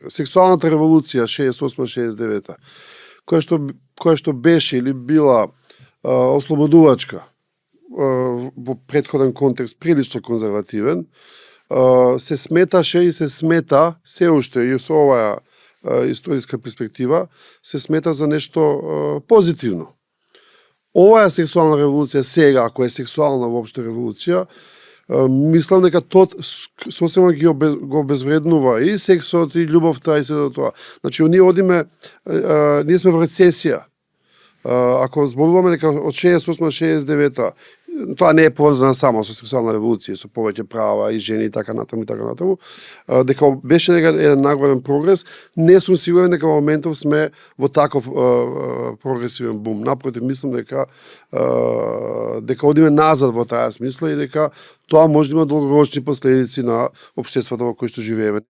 сексуалната револуција 68-69, која што беше или била ослободувачка во претходен контекст прилично конзервативен, се сметаше и се смета се уште и со оваа историска перспектива се смета за нешто позитивно. Оваа сексуална револуција сега, ако е сексуална воопшто револуција, мислам дека сосема го обезвреднува и сексот, и љубовта, и се до тоа. Значи, ние сме во рецесија. Ако зборуваме дека од 68-69, тоа не е поврзано само со сексуална револуција, со повеќе права и жени и така натаму, дека беше еден нагледен прогрес, не сум сигурен дека во моментов сме во таков прогресивен бум. Напротив, мислам дека одиме назад во таа смисла и дека тоа може да има долгорочни последици на општеството во кој што живееме.